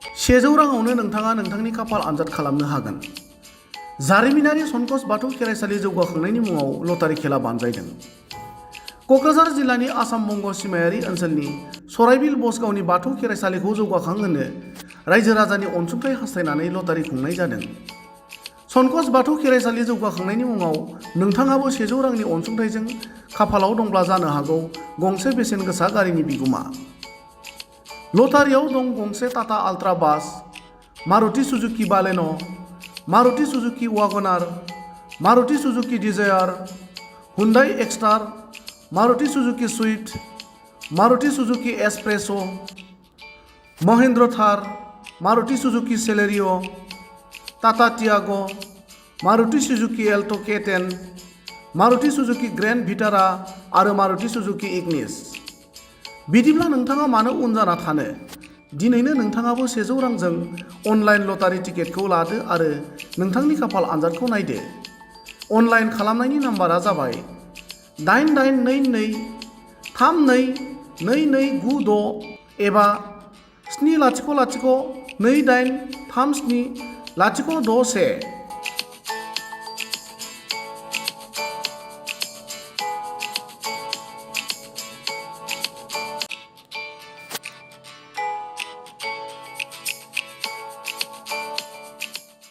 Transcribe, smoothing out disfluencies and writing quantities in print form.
100 राङावनो नोंथाङा नोंथांनि खाफाल आनजाद खालामनो हागोन। जारिमिनारि सनकस बाथौ खेराइसालि जौगाखांनायनि मुङाव लटारि खेला बानजायदों। क'क्राझार जिल्लानि आसाम बंग सिमायारि ओनसोलनि सराइबिल बसगावनि बाथौ खेराइसालिखौ जौगाखांहोनो रायजो राजानि अनसुंथाइ हास्थायनानै लटारि खुंनाय जादों। सनकस बाथौ खेराइसालि जौगाखांनायनि मुङाव नोंथाङाबो 100 रांनि अनसुंथाइजों खाफालाव दंब्ला जानो हागौ गंसे बेसेन गोसा गारिनि बिगुमा। लटारियाव दं गंसे Tata Ultra bus, Maruti Suzuki Baleno', Maruti Suzuki WagonR, Maruti Suzuki Dzire, Hyundai Exter, Maruti Suzuki Swift, Maruti Suzuki Espresso', Mahindra Thar, Maruti Suzuki Celerio', Tata Tiago', Maruti Suzuki Alto' K10, Maruti Suzuki Grand Vitara आरो मारुति सुजुकी इग्निस। बिदिब्ला नोंथाङा मानो उन जाना थानो? दिनैनो नोंथाङाबो 100 रांजों अनलाइन लटारि टिकेटखौ लादो आरो नोंथांनि खाफाल आनजादखौ नायदो। अनलाइन खालामनायनि नाम्बारा जाबाय 8822322296 एबा 70028370661।